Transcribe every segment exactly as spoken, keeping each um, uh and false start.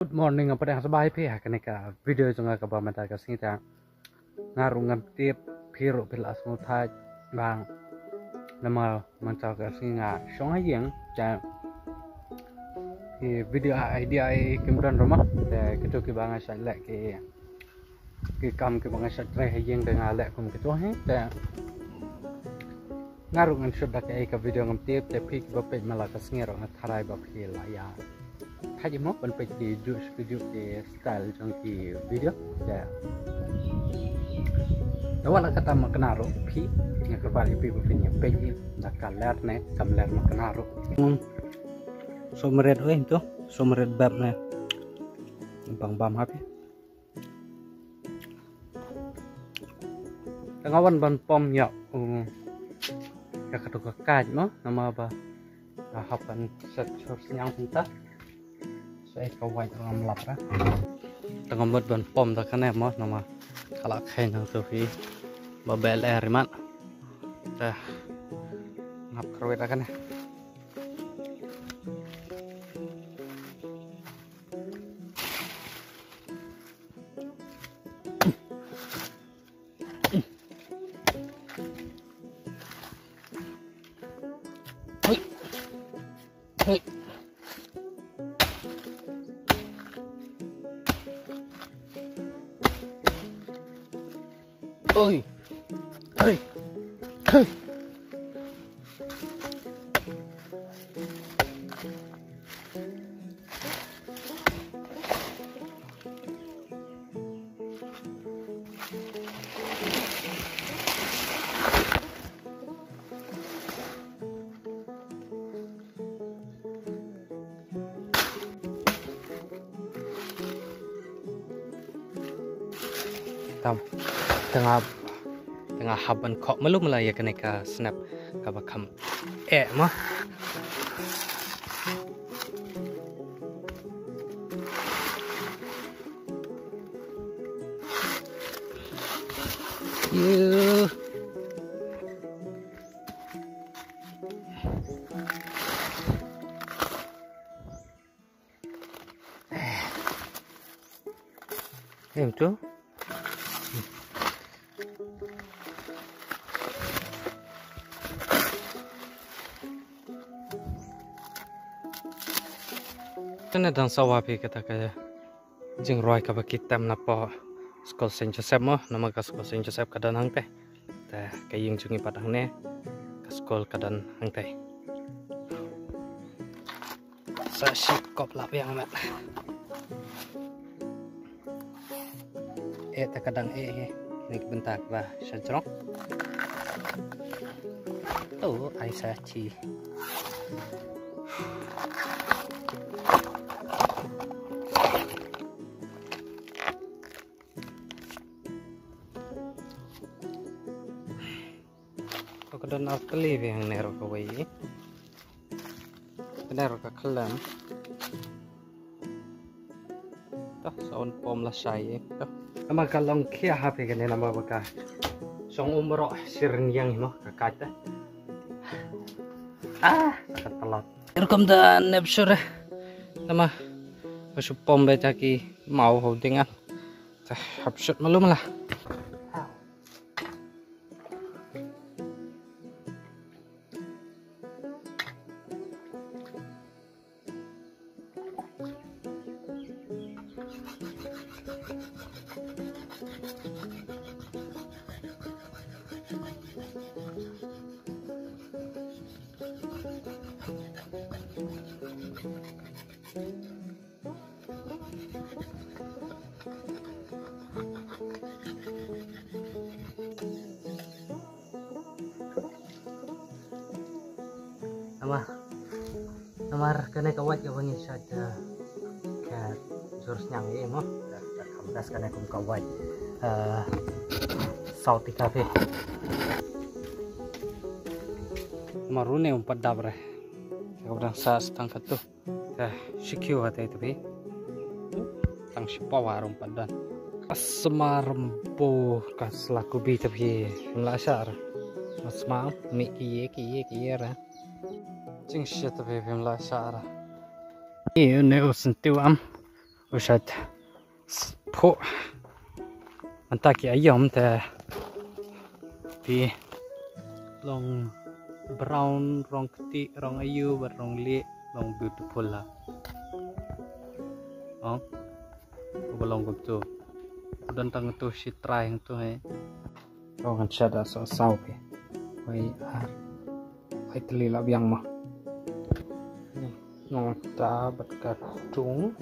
Good morning, nga pdiang sngewbha ïa phi ha kane ka video jong nga kaba mynta ka sngi. Te nga ruh ngam tip phi ruh phi la sngewthuh ba namar mynta ka sngi nga shong ha ïing, te ki video idea ei kim don ruh mo. Te kito kiba nga shait leh, ki ki kam kiba nga shait trei ha ïing, te nga leh kum kito hi. Te nga ruh ngan shoot da kaei ka video ngam tip. Te phi kiba peit man la ka sngi ruh nga tharai ba phi la ïa thait mo ban peit ki juh ki juh ki style jong ki video. Te te wat la katta ma kane ruh phi, nga kyrpad ïa phi ba phin ïa peit da ka ler ne kam ler ma kane ruh. Hmm. Sumrit, oi, to sumrit bap ne. Bang bam ha phi. Te nga wan ban pom ïa u, ïa kato ka kait mo, namar ba nga hap ban set jhur sniang mynta. Sa ïa ka wait ruh ngam lap ra. Te nga mut ban pom da kane mo, namar ka la kheiñ hangto hi ba bel eh rimat. Te ngap kyrwit da kane. Hei. Hei. Oi. Hei. Hei. Tam, te nga, te nga hap ban khoh malu mala ïa kane ka snep kaba kham eh ma. Ïa. Em tu. Kane dang sawa phi kata ka jingrwai kaba ki tem na poh skul Saint Joseph mo, namar ka skul Saint Joseph ka don hangtei. Te ka ïing jong ngi pat hangne, ka skul ka don hangtei. Sa shi kop la biang met. Eh, te ka dang eh hi. Ni ka bynta ba sha jrong. To, ai sa chi. To ka don ar tylli bha hangne ruh kawei. Kane ruh ka khlem. To sa un pom lashai. To. Namar ka long khia ha phi kane namar ba ka shong um baroh shi rynïeng hi mo ka kait te. Ah, ka tlot. Rukom da nep sure. Namar ba shu pom beit ha ki maw hau dingan. Te hap shoot malu mala. Namar, namar kane ka wait kaba ngi shait, eh, ka jhur sniang ïa mo. Ka kham best kane kum ka wait, eh, South Tea Cafe. Namar une um pat dap re. Ka ba dang sah tang katto. Te shi kiew ha te te phi. Tang shi pawa rum pat don. Ka sma rymbuh, ka sla kubi te phi. Phim lah shah re. Ka sma mih ki ïe ki ïe ki ïe re. Jingshisha te phi phim lah shah re. Ïe ne u syntiew am. Bushait phuh. Mynta ki aïom te phi long brown, rong kti, rong aïu bad rong lieh, long beautiful la. Ong. Uba long kumtu. Udan tang tu shi trai hangtu he. Ong kan shada so sau phi. Wei ar. Ai teli la biang ma. Nong ta bad ka tung.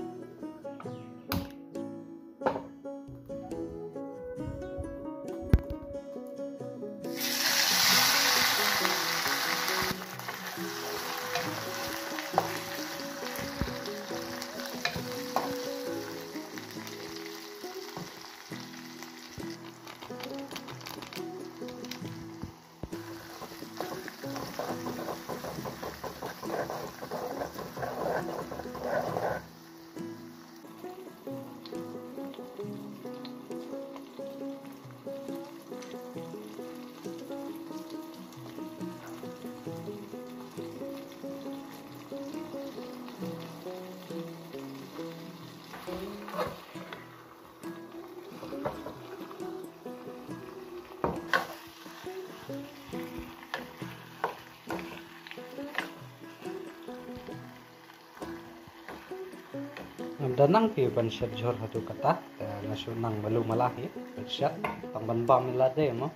Ngam da nang phi ban shet jhur haduh katta, te nga shu nang malu mala hi ban shet, tang ban bam ïa lade mo.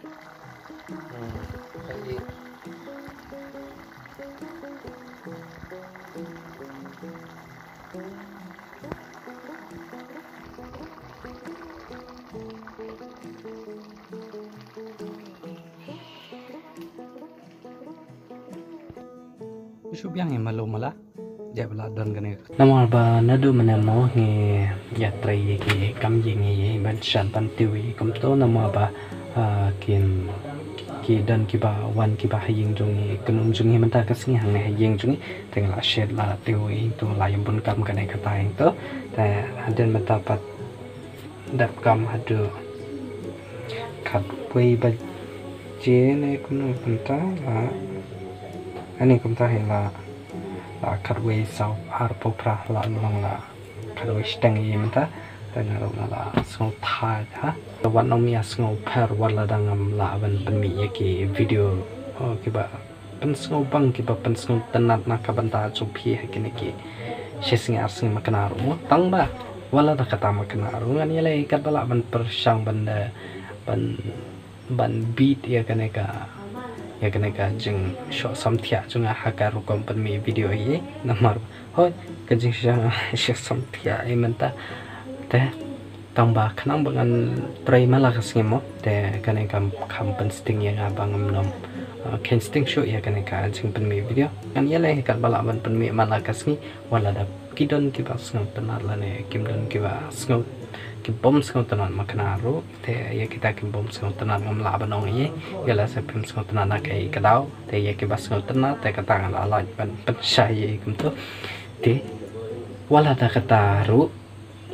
Hmm, kaei. Shu biang ïa malu mala. Dep la don kane. Namar ba naduh mynne mo ngi ïatrei ïa ki kam ïing ngi ban shat ban tiew ïa kumto namar ba, ah, kin ki don kiba wan kiba ha ïing jong ngi, kynum jong ngi mynta ka sngi hangne ha ïing jong ngi. Te ngi la shet la tiew ïa to la ïa bun kam kane kata ïa to. Te hadien mynta pat dep kam haduh khatwei baje ne kumno kumta la, ani kumta hi la, la khatwei saw arphew phra la long la khatwei shiteng ïa mynta. Te nga ruh nga la sngewthuh ha. Wat nym ïa sngewpher wat la dang ngam lah ban pynmih ïa ki video, oh, kiba pynsngewbang kiba pynsngewtynnat na ka bynta jong phi ha kine ki shi sngi ar sngi makna ruh mo. Tang ba wat la da kata makna ruh ngan ïaleh katba lah ban pyrshang ban, eh, ban, ban beat ïa kane ka, ïa kane ka jingshoh samthiah jong nga ha ka rukom pynmih video hi. Namar hoi ka jingshoh, shoh samthiah hi mynta. Te tang ba khnang ba ngan trei man la ka sngi mo, te kane kam, kam pynsting ïa nga ba ngam nym, uh, khein sting shuh ïa kane ka jingpynmih video. Ngan ïaleh katba lah ban pynmih man la ka sngi, wat la da ki don kiba sngewtynnat lane kim don kiba sngew, ki bym sngewtynnat makna ruh, te ïa kita ki bym sngewtynnat ngam lah ban ong ei, ïa lehse phim sngewtynnat na kaei ka daw, te ïa kiba sngewtynnat te kata nga la lah ban pynshai ïa kumto. Te wat la da kata ruh,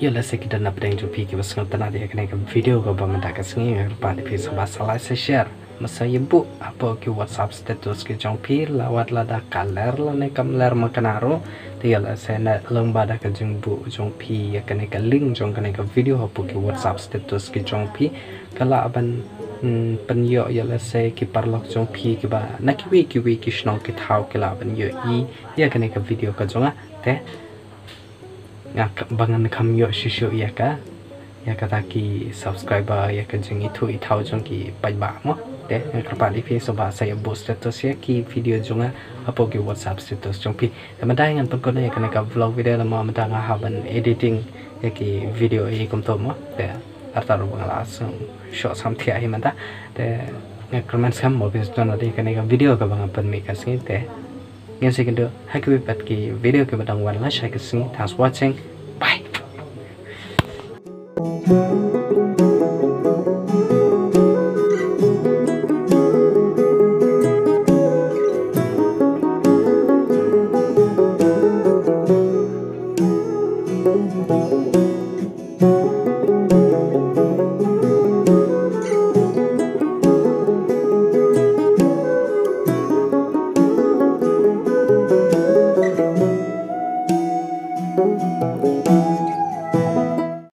ïa lehse ki don na pdeng jong phi kiba sngewtynnat ïa kane ka video kaba mynta ka sngi, nga kyrpad ïa phi sngewbha sa like sa share. Bad sa ïa buh hapoh ki WhatsApp status ki jong phi, la wat la da ka ler lane kam ler makna ruh. Te ïa lehse na lyngba da ka jingbuh jong phi ïa kane ka link jong kane ka video hapoh ki WhatsApp status ki jong phi, ka lah ban, hmm, pynïoh ïa lehse ki paralok jong phi kiba na kiwei kiwei ki shnong ki thaw ki lah ban ïohi ïa kane ka video ka jong nga. Te nga ka, ba ngan kham ïoh shuh shuh ïa ka, ïa kata ki subscriber, ïa ka jingithuh ithaw jong ki paidbah mo. Te nga kyrpad ïa phi sngewbha sa ïa buh status ïa ki video jong nga hapoh ki WhatsApp status jong phi. Te mynta ngan pynkut ïa kane ka vlog video namar mynta nga hap ban editing ïa ki video ïa kumto mo. Te artat ruh ba nga la sngewshoh samthiah hi mynta. Te nga kyrmen skhem mo phi sngewtynnat ïa kane ka video kaba nga pynmih ka sngi te. Ngin sa ïakynduh ha kiwei pat ki video kiba dang wan la shai ka sngi. Thanks for watching. Bye.